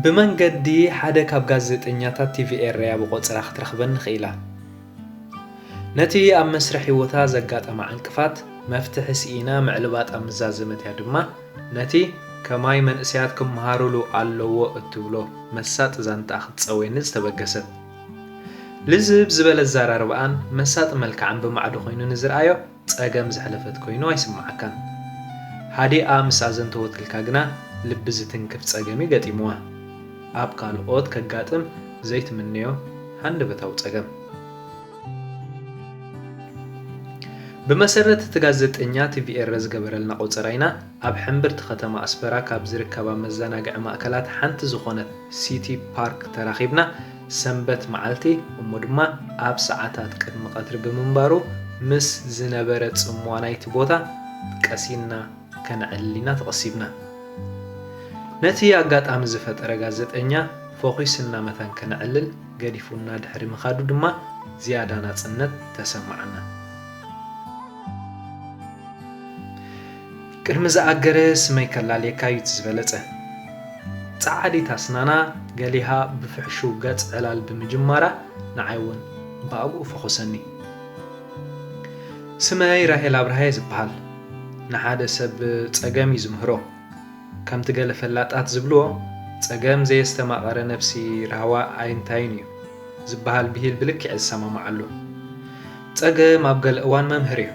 ብመንገዲ ሓደ ካብ ጋዜጠኛታት ቲቪ ኤረያ ብቆጽራ ክትረኽበኒ ክኢላ። ነቲ ኣብ መስርሕ ህይወታ ዘጋጠማ ዕንቅፋት መፍትሒ ስኢና ምዕልባጥ ኣብ ምዛዘመት እያ ድማ ነቲ ከማይ መንእሰያት ክመሃሩሉ ኣለዎ እትብሎ መሳጢ ዛንታ ክትጸወየኒ ዝተበገሰት። ልዝብ ዝበለ ኣዘራርባኣን መሳጢ መልክዓን ብማዕዶ ኮይኑ ንዝርኣዮ ጸገም ዘሕለፈት ኮይኑ ኣይስምዓካን። ሃዲኣ ምስ ኣዘንተወትልካ ግና ልቢ ዝትንክፍ ጸገም እዩ ገጢምዋ። ኣብ ካልኦት ከጋጥም ዘይትምነዮ ሃንደበታዊ ጸገም። ብመሰረት እቲ ጋዜጠኛ ቲቪ ኤረ ዝገበረልና ቆጸራ ኢና ኣብ ሕምብርቲ ከተማ ኣስመራ ካብ ዝርከባ መዘናግዒ ማእከላት ሓንቲ ዝኾነት ሲቲ ፓርክ ተራኺብና ሰንበት መዓልቲ እሞ ድማ ኣብ ሰዓታት ቅድሚ ቀትሪ ብምንባሩ ምስ ዝነበረ ጽምዋ ናይቲ ቦታ ቀሲንና ከነዕልል ኢና ተቐሲብና። ነቲ ኣጋጣሚ ዝፈጠረ ጋዜጠኛ ፎኺስና መታን ከነዕልል ገዲፉና ድሕሪ ምኻዱ ድማ ዝያዳ ናጽነት ተሰማዓና። ቅድሚ ዝኣገረ ስመይ ከላልየካ እዩ እቲ ዝበለጸ። ጸዓዲት ኣስናና ገሊሃ ብፍሕሹው ገጽ ዕላል ብምጅማራ ንዓይ እውን ብኣግኡ ፈኾሰኒ። ስመይ ራሄል ኣብርሃ እየ ዝበሃል። ንሓደ ሰብ ጸገም እዩ ዝምህሮ። ከምቲ ገለ ፈላጣት ዝብልዎ፣ ጸገም ዘየስተማቐረ ነብሲ ራህዋ ኣይንታይን እዩ ዝበሃል ብሂል ብልክዕ ዝሰማማዓሉ። ጸገም ኣብ ገለ እዋን መምህር እዩ።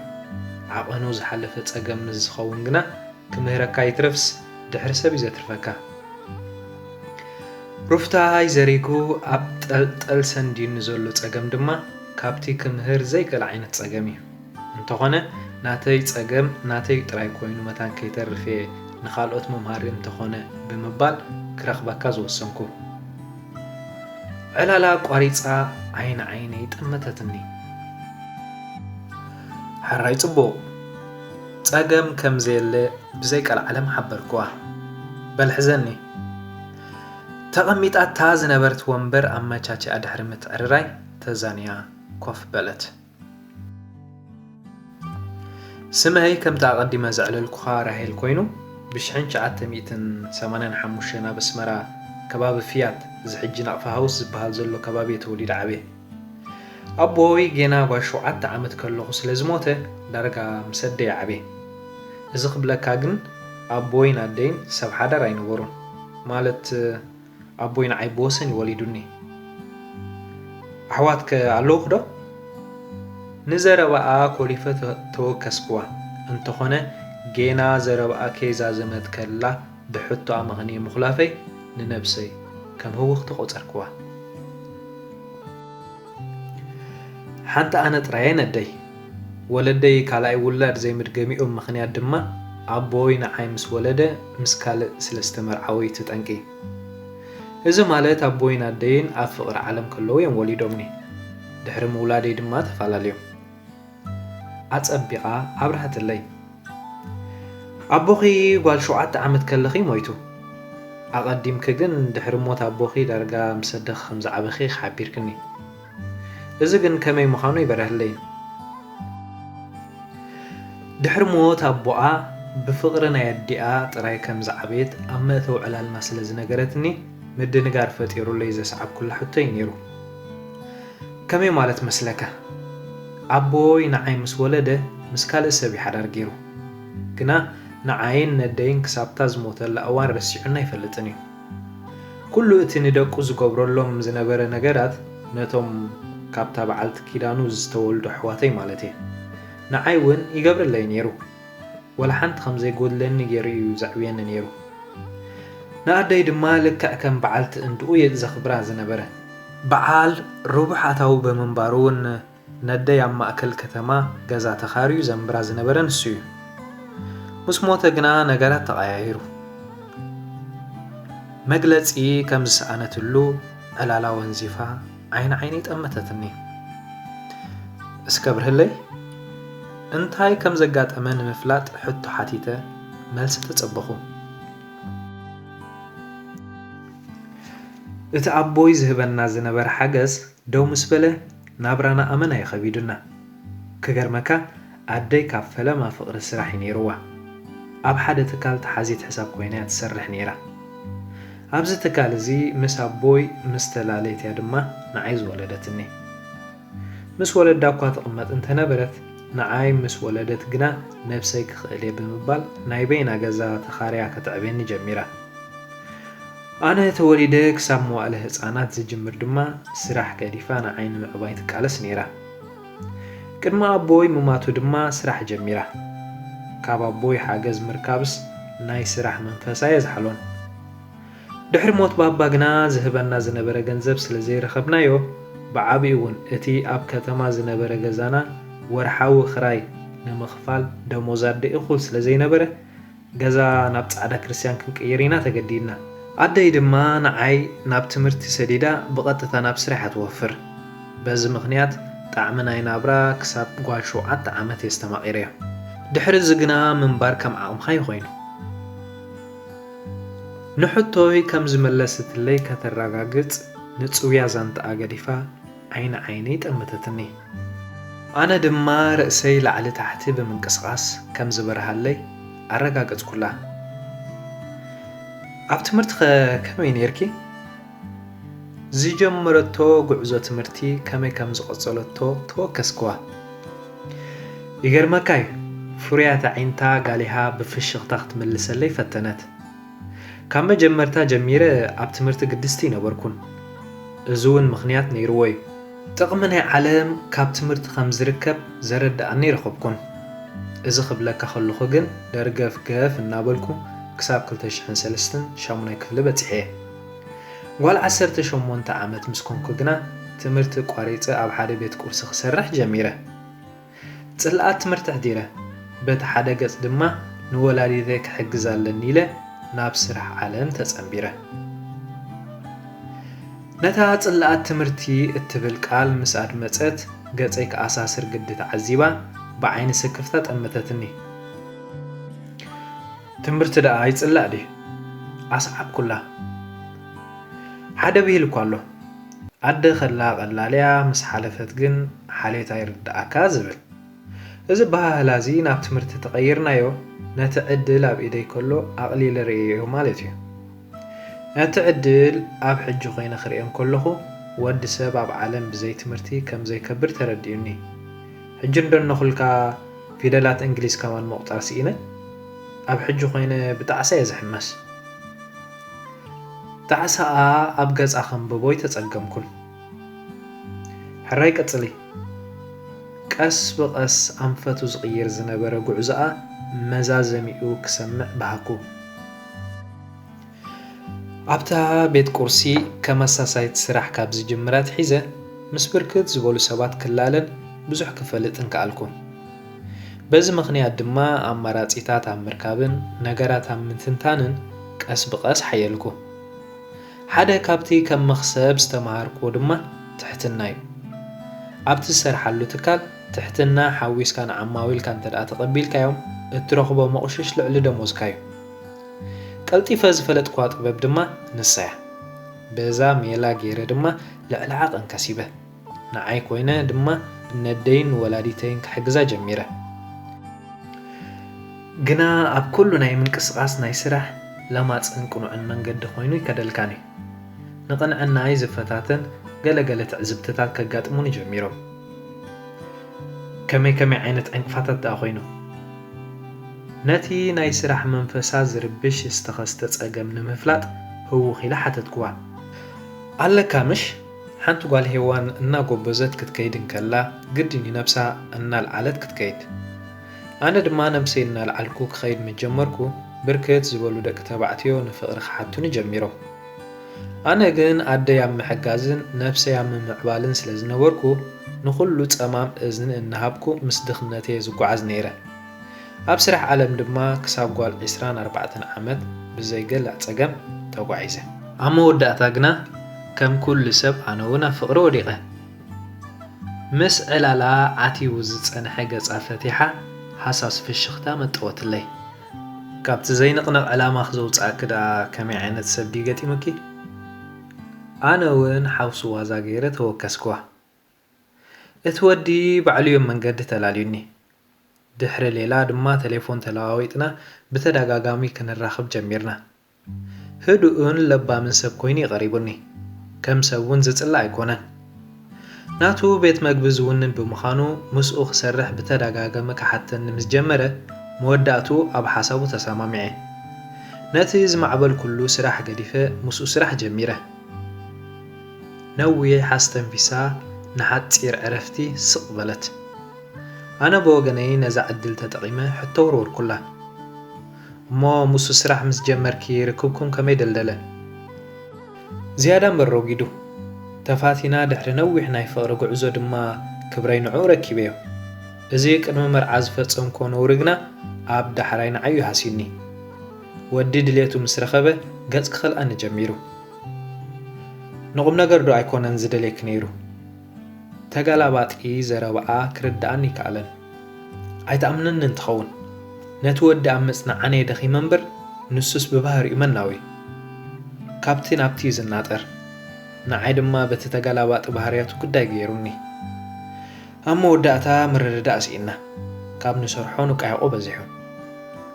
ዓቐኑ ዝሓለፈ ጸገም ምስ ዝኸውን ግና ክምህረካ ይትረፍስ ድሕሪ ሰብ እዩ ዘትርፈካ። ሩፍታይ ዘሪጉ ኣብ ጠልጠል ሰንድዩኒ ዘሎ ጸገም ድማ ካብቲ ክምህር ዘይክእል ዓይነት ጸገም እዩ። እንተኾነ ናተይ ጸገም ናተይ ጥራይ ኮይኑ መታን ከይተርፍ እየ ንኻልኦት መምሃሪ እንተኾነ ብምባል ክረኽበካ ዝወሰንኩ። ዕላላ ቋሪጻ ዓይኒ ዓይነይ ጠመተትኒ። ሕራይ ጽቡቕ፣ ጸገም ከም ዘየለ ብዘይ ቀልዓለም ሓበርክዋ። በል ሕዘኒ። ተቐሚጣታ ዝነበረት ወንበር ኣመቻችኣ ድሕሪ ምትዕርራይ ተዛንያ ኮፍ በለት። ስመይ ከምቲ ኣቐዲመ ዘዕለልኩኻ ራሄል ኮይኑ፣ ብሽሕን ትሽዓተ ሚእትን ሰማንያን ሓሙሽተን ኣብ ኣስመራ ከባቢ ፍያት፣ እዚ ሕጂ ናቕፋ ሃውስ ዝበሃል ዘሎ ከባቢ እየ ተወሊደ ዓብየ። ኣቦይ ጌና ጓል ሸውዓተ ዓመት ከለኹ ስለ ዝሞተ ዳርጋ ምስ ኣደይ ዓብየ። እዚ ክብለካ ግን ኣቦይን ኣደይን ሰብ ሓዳር ኣይነበሩን። ማለት ኣቦይ ንዓይ ብወሰን እዩ ወሊዱኒ። ኣሕዋትከ ኣለውኺ ዶ? ንዘረባኣ ኮሊፈ ተ-፣ ተወከስክዋ። እንተኾነ ጌና ዘረባኣ ከይዛዘመት ከላ ብሕቶ ኣመኽንየ ምኹላፈይ ንነብሰይ ከም ህውኽቲ ቆጸርክዋ። ሓንቲ ኣነ ጥራይ እየ ነደይ። ወለደይ ካልኣይ ውላድ ዘይምድገሚኦም ምኽንያት ድማ ኣቦይ ንዓይ ምስ ወለደ ምስ ካልእ ስለ ዝተመርዓወ እዩ እቲ ጠንቂ። እዚ ማለት ኣቦይን ኣደይን ኣብ ፍቕሪ ዓለም ከለዉ እዮም ወሊዶምኒ። ድሕሪ ምውላደይ ድማ ተፈላለዮም። ኣጸቢቓ ኣብርሀትለይ። ኣቦኺ ጓል ሸውዓተ ዓመት ከለኺ ሞይቱ። ኣቐዲምኪ ግን ድሕሪ ሞት ኣቦኺ ዳርጋ ምስ ኣደኺ ከም ዝዓበኺ ሓቢርክኒ። እዚ ግን ከመይ ምዃኑ ኣይበረህለይን። ድሕሪ ሞት ኣቦኣ ብፍቕሪ ናይ ኣዲኣ ጥራይ ከም ዝዓበየት ኣብ መእተዊ ዕላልና ስለ ዝነገረትኒ ምድንጋር ፈጢሩለይ ዘስዓብኩላ ሕቶ እዩ ነይሩ። ከመይ ማለት መስለካ? ኣቦይ ንዓይ ምስ ወለደ ምስ ካልእ ሰብ እዩ ሓዳር ገይሩ። ግና ንዓይን ነደይን ክሳብታ ዝሞተላ እዋን ረሲዑና ኣይፈልጥን እዩ። ኩሉ እቲ ንደቁ ዝገብረሎም ዝነበረ ነገራት ነቶም ካብታ በዓልቲ ኪዳኑ ዝተወልዱ ኣሕዋተይ ማለት እየ። ንዓይ እውን ይገብረለይ ነይሩ። ወላ ሓንቲ ከም ዘይጎድለኒ ገይሩ እዩ ዘዕብየኒ ነይሩ። ንኣደይ ድማ ልክዕ ከም በዓልቲ እንድኡ እየ ዘኽብራ ዝነበረ። በዓል ርቡሕ ኣታዊ ብምንባሩ እውን ነደይ ኣብ ማእከል ከተማ ገዛ ተኻርዩ ዘንብራ ዝነበረ ንሱ እዩ። ምስ ሞተ ግና ነገራት ተቐያይሩ። መግለጺ ከም ዝሰኣነትሉ ዕላላ ወንዚፋ ዓይኒ ዓይነይ ጠመተትኒ። እስከ ኣብርህለይ፣ እንታይ ከም ዘጋጠመ ንምፍላጥ ሕቶ ሓቲተ መልሲ ተጸበኹ። እቲ ኣቦይ ዝህበና ዝነበረ ሓገዝ ደው ምስ በለ፣ ናብራና ኣመና እዩ ከቢዱና። ክገርመካ፣ ኣደይ ካብ ፈለማ ፍቕሪ ስራሕ እዩ ነይርዋ። ኣብ ሓደ ትካል ተሓዚት ሕሳብ ኮይና እያ ትሰርሕ ነይራ። ኣብዚ ትካል እዚ ምስ ኣቦይ ምስ ተላለየት እያ ድማ ንዓይ ዝወለደትኒ። ምስ ወለዳ እኳ ትቕመጥ እንተነበረት፣ ንዓይ ምስ ወለደት ግና ነብሰይ ክኽእል እየ ብምባል ናይ በይና ገዛ ተኻርያ ከተዕብየኒ ጀሚራ። ኣነ ተወሊደ ክሳብ መዋእለ ህጻናት ዝጅምር ድማ ስራሕ ገዲፋ ንዓይ ንምዕባይ ትቃለስ ነይራ። ቅድሚ ኣቦይ ምማቱ ድማ ስራሕ ጀሚራ። ካብ ኣቦይ ሓገዝ ምርካብስ ናይ ስራሕ መንፈሳ የዝሓሎን። ድሕሪ ሞት ባባ ግና ዝህበና ዝነበረ ገንዘብ ስለ ዘይረኸብናዮ፣ ብዓቢኡ እውን እቲ ኣብ ከተማ ዝነበረ ገዛና ወርሓዊ ክራይ ንምኽፋል ደሞዝ ኣደ እኹል ስለ ዘይነበረ፣ ገዛ ናብ ጻዕዳ ክርስትያን ክንቅይር ኢና ተገዲድና። ኣደይ ድማ ንዓይ ናብ ትምህርቲ ሰዲዳ ብቐጥታ ናብ ስራሕ እያ ትወፍር። በዚ ምኽንያት ጣዕሚ ናይ ናብራ ክሳብ ጓል ሸውዓተ ዓመት እየ ዝተማቒረዮ። ድሕሪ እዚ ግና ምንባር ከም ዓቕምኻ እዩ ኮይኑ። ንሕቶይ ከም ዝመለሰትለይ ከተረጋግጽ ንጽውያ ዛንታኣ ገዲፋ ዓይኒ ዓይነይ ጠመተትኒ። ኣነ ድማ ርእሰይ ላዕሊ ታሕቲ ብምንቅስቓስ ከም ዝበርሃለይ ኣረጋገጽኩላ። ኣብ ትምህርትኸ ከመይ ነይርኪ? ዝጀመረቶ ጉዕዞ ትምህርቲ ከመይ ከም ዝቐጸለቶ ተወከስክዋ። ይገርመካ እዩ፣ ፍሩያት ኣዒንታ ጋሊሃ ብፍሽኽታ ክትምልሰለይ ፈተነት። ካብ መጀመርታ ጀሚረ ኣብ ትምህርቲ ግድስቲ ኣይነበርኩን። እዚ እውን ምኽንያት ነይርዎ እዩ። ጥቕሚ ናይ ዓለም ካብ ትምህርቲ ከም ዝርከብ ዘረድኣኒ ኣይረኸብኩን። እዚ ክብለካ ከለኹ ግን ደርገፍገፍ እናበልኩ ክሳብ ክልተ ሽሕን ሰለስተን ሻሙናይ ክፍሊ በጺሐ እየ። ጓል ዓሰርተ ሸሞንተ ዓመት ምስ ኮንኩ ግና ትምህርቲ ኣቋሪጸ ኣብ ሓደ ቤት ቁርሲ ክሰርሕ ጀሚረ። ጽልኣት ትምህርቲ ኣሕዲረ፣ በቲ ሓደ ገጽ ድማ ንወላዲተይ ክሕግዝ ኣለኒ ኢለ ናብ ስራሕ ዓለም ተጸንቢረ። ነታ ጽልኣት ትምህርቲ እትብል ቃል ምስ ኣድመጸት ገጸይ ክኣሳስር ግዲ ተዓዚባ ብዓይኒ ስክፍታ ጠመተትኒ። ትምህርቲ ደኣ ይጽላእ ድዩ? ኣስዓብኩላ። ሓደ ብሂል እኳ ኣሎ፣ ኣደ ከላ ቀላል እያ፣ ምስ ሓለፈት ግን ሓልዮታ ይርድኣካ ዝብል። እዚ ኣበሃህላ እዚ ናብ ትምህርቲ ተቐይርናዮ፣ ነቲ ዕድል ኣብ ኢደይ ከሎ ኣቕሊለ ርእየዮ ማለት እዩ። ነቲ ዕድል ኣብ ሕጂ ኮይነ ክርእዮ እንከለኹ፣ ወዲ ሰብ ኣብ ዓለም ብዘይ ትምህርቲ ከም ዘይከብር ተረዲኡኒ። ሕጂ እንዶ እነኹልካ ፊደላት እንግሊዝ ከማን ምቑጻር ስኢነ፣ ኣብ ሕጂ ኮይነ ብጣዕሳ እየ ዝሕመስ። ጣዕሳኣ ኣብ ገጻ ከንብቦ ኣይተጸገምኩን። ሕራይ ቀጽሊ። ቀስ ብቐስ ኣንፈቱ ዝቕይር ዝነበረ ጉዕዞኣ መዛዘሚኡ ክሰምዕ በሃኩ። ኣብታ ቤት ቁርሲ ከም ኣሳሳይት ስራሕ ካብ ዝጅምር ኣትሒዘ ምስ ብርክት ዝበሉ ሰባት ክላለን ብዙሕ ክፈልጥን ከኣልኩ። በዚ ምኽንያት ድማ ኣማራጺታት ኣብ ምርካብን ነገራት ኣብ ምትንታንን ቀስ ብቐስ ሓየልኩ። ሓደ ካብቲ ከም መኽሰብ ዝተማሃርኩዎ ድማ ትሕትና እዩ። ኣብቲ ዝሰርሓሉ ትካል ትሕትና ሓዊስካ ንዓማዊልካ እንተ ደኣ ተቐቢልካዮም እትረኽቦ መቑሽሽ ልዕሊ ደሞዝካ እዩ። ቀልጢፈ ዝፈለጥኩዋ ጥበብ ድማ ንሳ እያ። በዛ ሜላ ገይረ ድማ ልዕሊ ዓቐን ከሲበ። ንዓይ ኮይነ ድማ ነደይን ንወላዲተይን ክሕግዛ ጀሚረ። ግና ኣብ ኩሉ ናይ ምንቅስቓስ ናይ ስራሕ ለማጽን ቅኑዕን መንገዲ ኮይኑ ኣይከደልካን እዩ። ንቕንዕናይ ዝፈታተን ገለ ገለ ትዕዝብትታት ከጋጥሙኒ ጀሚሮም። ከመይ ከመይ ዓይነት ዕንቅፋታት ደኣ ኮይኑ? ነቲ ናይ ስራሕ መንፈሳ ዝርብሽ ዝተኸስተ ጸገም ንምፍላጥ ህውኽ ኢለ ሓተትክዋ። ኣለካ ምሽ? ሓንቲ ጓል ሄዋን እናጎበዘት ክትከይድ እንከላ ግድን እዩ ነብሳ እናልዓለት ክትከይድ። ኣነ ድማ ነብሰይ እናልዓልኩ ክኸይድ ምስ ጀመርኩ ብርክት ዝበሉ ደቂ ተባዕትዮ ንፍቕሪ ክሓቱኒ ጀሚሮም። ኣነ ግን ኣደይ ኣብ ምሕጋዝን ነብሰይ ኣብ ምምዕባልን ስለ ዝነበርኩ ንኹሉ ጸማም እዝኒ እናሃብኩ ምስ ድኽነተይ እየ ዝጓዓዝ ነይረ። ኣብ ስራሕ ዓለም ድማ ክሳብ ጓል ዕስራን ኣርባዕተን ዓመት ብዘይ ገለ ጸገም ተጓዒዘ። ኣብ መወዳእታ ግና ከም ኩሉ ሰብ ኣነ እውን ኣብ ፍቕሪ ወዲቐ። ምስ ዕላላ ዓቲቡ ዝጸንሐ ገጻ ፈቲሓ ሃሳስ ፍሽኽታ መጠወትለይ። ካብቲ ዘይንቕነቕ ዕላማኺ ዘውጽኣኪ ደኣ ከመይ ዓይነት ሰብ ድዩ ገጢሙኪ? ኣነ እውን ሓውሲ ዋዛ ገይረ ተወከስክዋ። እቲ ወዲ ባዕሉ እዩ መንገዲ ተላልዩኒ። ድሕሪ ሌላ ድማ ተሌፎን ተለዋዊጥና ብተደጋጋሚ ክንራኸብ ጀሚርና። ህዱእን ለባምን ሰብ ኮይኑ እዩ ቀሪቡኒ። ከም ሰብ እውን ዝጽላእ ኣይኮነን። ናቱ ቤት መግቢ ዝውንን ብምዃኑ፣ ምስኡ ክሰርሕ ብተደጋጋሚ ክሓተኒ ምስ ጀመረ፣ መወዳእትኡ ኣብ ሓሳቡ ተሰማሚዐ። ነቲ ዝማዕበልኩሉ ስራሕ ገዲፈ ምስኡ ስራሕ ጀሚረ። ነዊሕ ኣስተንፊሳ ንሓጺር ዕረፍቲ ስቕ በለት። ኣነ ብወገነይ ነዛ ዕድል ተጠቒመ ሕቶ ወርወርኩላ። "እሞ ምስኡ ስራሕ ምስ ጀመርኪ ርክብኩም ከመይ ደልደለ?" ዝያዳ እምበር ረጒዱ። ተፋቲና ድሕሪ ነዊሕ ናይ ፍቕሪ ጉዕዞ ድማ ክብረይ ንዕኡ ረኪበዮ። እዚ ቅድሚ መርዓ ዝፈጸምክዎ ነውሪ ግና ኣብ ዳሕራይ ንዓዩ ሃስዩኒ። ወዲ ድሌቱ ምስ ረኸበ ገጽ ክኸልኣኒ ጀሚሩ። "ንቑም ነገር ዶ ኣይኮነን ዝደልየኪ ነይሩ?" ተገላባጢ ዘረባኣ ክርድኣኒ ኣይከኣለን። ኣይትኣምነንን ትኸውን። ነቲ ወዲ ኣብ ምጽናዕ ኣነ እየ ደኺመ እምበር፣ ንሱስ ብባህሪኡ መናዊ። ካብቲ ናብቲ እዩ ዝናጠር። ንዓይ ድማ በቲ ተገላባጢ ባህርያቱ ግዳይ ገይሩኒ። ኣብ መወዳእታ ምርድዳእ ስኢንና። ካብ ንሰርሖ ንቃየቆ በዚሑ።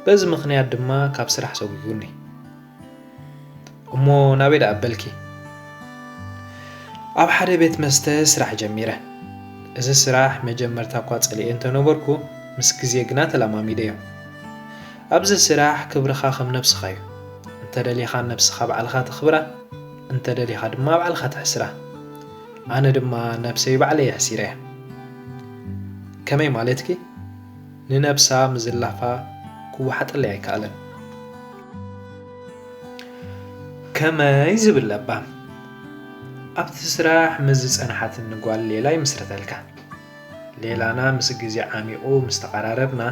በዚ ምኽንያት ድማ ካብ ስራሕ ሰጒጉኒ። "እሞ ናበይ ደኣ ኣበልኪ?" "ኣብ ሓደ ቤት መስተ ስራሕ ጀሚረ። እዚ ስራሕ መጀመርታ እኳ ጸሊኤ እንተነበርኩ፣ ምስ ግዜ ግና ተለማሚደዮ። ኣብዚ ስራሕ ክብርኻ ከም ነብስኻ እዩ። እንተ ደሊኻ ነብስኻ ባዕልኻ ተኽብራ፣ እንተ ደሊኻ ድማ ባዕልኻ ተሕስራ። ኣነ ድማ ነብሰይ ባዕለይ ኣሕሲረያ።" "ከመይ ማለትኪ?" "ንነብሳ ምዝላፋ ክወሓጠለይ ኣይከኣለን።" ከመይ ዝብል ለባም። ኣብቲ ስራሕ ምስ ዝጸንሓትኒ ጓል ሌላ ይምስርተልካ። ሌላና ምስ ግዜ ዓሚቑ ምስ ተቐራረብና፣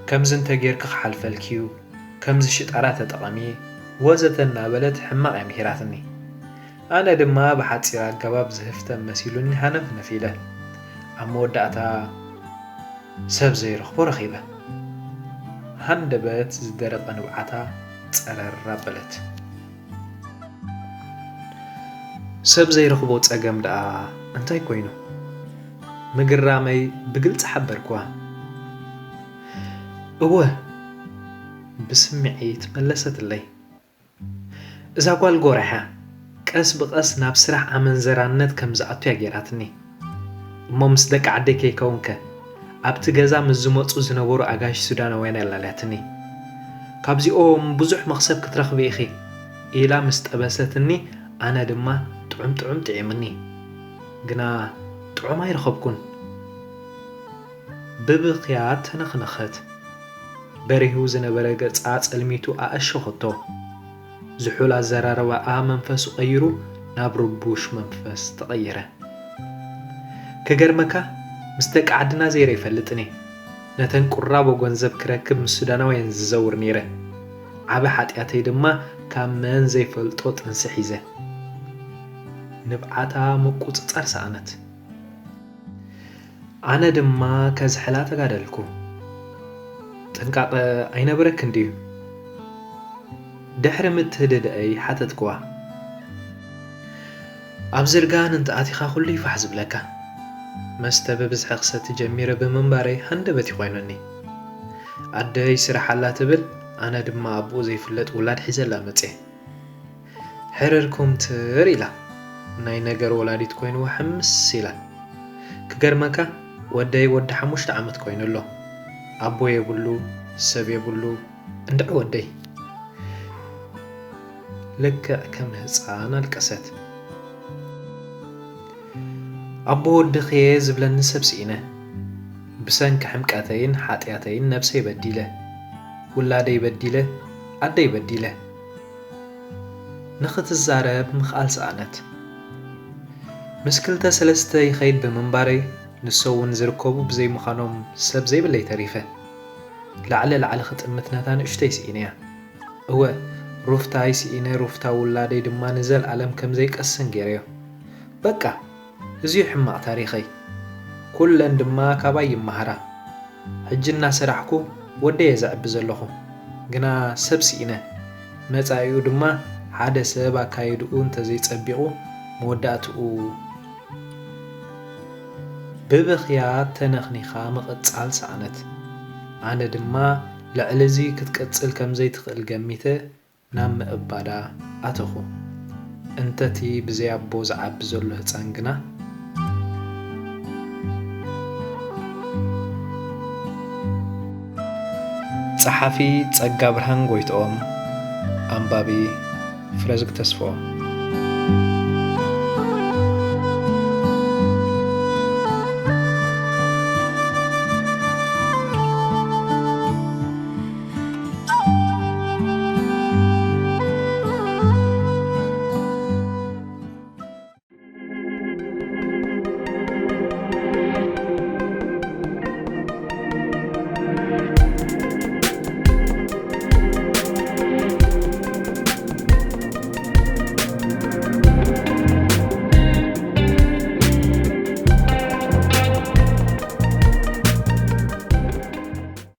"ከምዚ እንተ ጌርኪ ክሓልፈልኪ እዩ፣ ከምዚ ሽጣራ ተጠቐሚ" ወዘተ እናበለት ሕማቕ እያ ምሂራትኒ። ኣነ ድማ ብሓጺር ኣገባብ ዝህፍተም መሲሉኒ ሃነፍነፍ ኢለ። ኣብ መወዳእታ ሰብ ዘይረኽቦ ረኺበ። ሃንደበት ዝደረቐ ንብዓታ ጸረር ኣበለት። ሰብ ዘይረኽቦ ጸገም ደኣ እንታይ ኮይኑ? ምግራመይ ብግልጺ ሓበርክዋ። "እወ!" ብስምዒት መለሰትለይ። እዛ ጓል ጎራሕ እያ። ቀስ ብቐስ ናብ ስራሕ ኣመንዘራነት ከም ዝኣቱ እያ ገይራትኒ። እሞ ምስ ደቂ ዓደይ ከይከውንከ? ኣብቲ ገዛ ምስ ዝመጹ ዝነበሩ ኣጋይሽ ሱዳናውያን ኣላልያትኒ። "ካብዚኦም ብዙሕ መኽሰብ ክትረኽቢ ኢኺ" ኢላ ምስ ጠበሰትኒ፣ ኣነ ድማ ጥዑም ጥዑም ጥዒሙኒ። ግና ጥዑም ኣይረኸብኩን። ብብኽያት ተነኽነኸት። በሪሁ ዝነበረ ገጻ ጸልሚቱ ኣኣሸኸቶ። ዝሑል ኣዘራርባኣ መንፈሱ ቀይሩ ናብ ርቡሽ መንፈስ ተቐየረ። ክገርመካ፣ ምስ ደቂ ዓድና ዘይረ ይፈልጥን እየ። ነተን ቁራቦ ገንዘብ ክረክብ ምስ ሱዳናውያን ዝዘውር ነይረ። ዓቢ ሓጢኣተይ ድማ ካብ መን ዘይፈልጦ ጥንሲ ሒዘ። ንብዓታ ምቁጽጻር ሰኣነት። ኣነ ድማ ከዝሕላ ተጋደልኩ። ጥንቃቐ ኣይነበረክን ድዩ? ድሕሪ ምትህድድአይ ሓተትክዋ። ኣብ ዝርጋን እንተኣቲኻ ኩሉ እዩ ፋሕ ዝብለካ። መስተ ብብዝሒ ክሰቲ ጀሚረ ብምንባረይ ሃንደበት እዩ ኮይኑኒ። ኣደይ ስራሕ ኣላ ትብል፣ ኣነ ድማ ኣቦኡ ዘይፍለጥ ውላድ ሒዘላ መጽየ። ሕርር ኩምትር ኢላ። ናይ ነገር ወላዲት ኮይንዋ ሕምስ ኢላ። ክገርመካ፣ ወደይ ወዲ ሓሙሽተ ዓመት ኮይኑ ኣሎ። ኣቦ የብሉ፣ ሰብ የብሉ፣ እንድዒ ወደይ። ልክዕ ከም ህጻን ኣለቀሰት። ኣቦ ወድኺ'የ ዝብለኒ ሰብ ስኢነ። ብሰንኪ ሕምቀተይን ሓጢኣተይን ነብሰይ በዲለ። ውላደይ በዲለ፣ ኣደይ በዲለ። ንኽትዛረብ ምኽኣል ሰኣነት። ምስ ክልተ ሰለስተ ይኸይድ ብምንባረይ፣ ንሶም እውን ዝርከቡ ብዘይምዃኖም ሰብ ዘይብለይ ተሪፈ። ላዕሊ ላዕሊ ክጥምት ነታ ንእሽተይ ስኢነያ። እወ፣ ሩፍታይ ስኢነ፣ ሩፍታ ውላደይ ድማ ንዘልኣለም ከም ዘይቀስን ገይረዮ። በቃ፣ እዚ እዩ ሕማቕ ታሪኸይ። ኩለን ድማ ካባይ ይመሃራ። ሕጂ እናሰራሕኩ ወደየ ዘዕቢ ዘለኹ። ግና ሰብ ስኢነ። መጻኢኡ ድማ ሓደ ሰብ ኣካይድኡ እንተዘይጸቢቑ መወዳእትኡ ብብኽያት ተነኽኒኻ ምቕጻል ሰኣነት። ኣነ ድማ ልዕሊ እዚ ክትቅጽል ከም ዘይትኽእል ገሚተ ናብ ምእባዳ ኣተኹ። እንተቲ ብዘይ ኣቦ ዝዓቢ ዘሎ ህጻን ግና። ጸሓፊ ጸጋብርሃን ጎይትኦም፣ ኣንባቢ ፍረዝግ ተስፍኦም።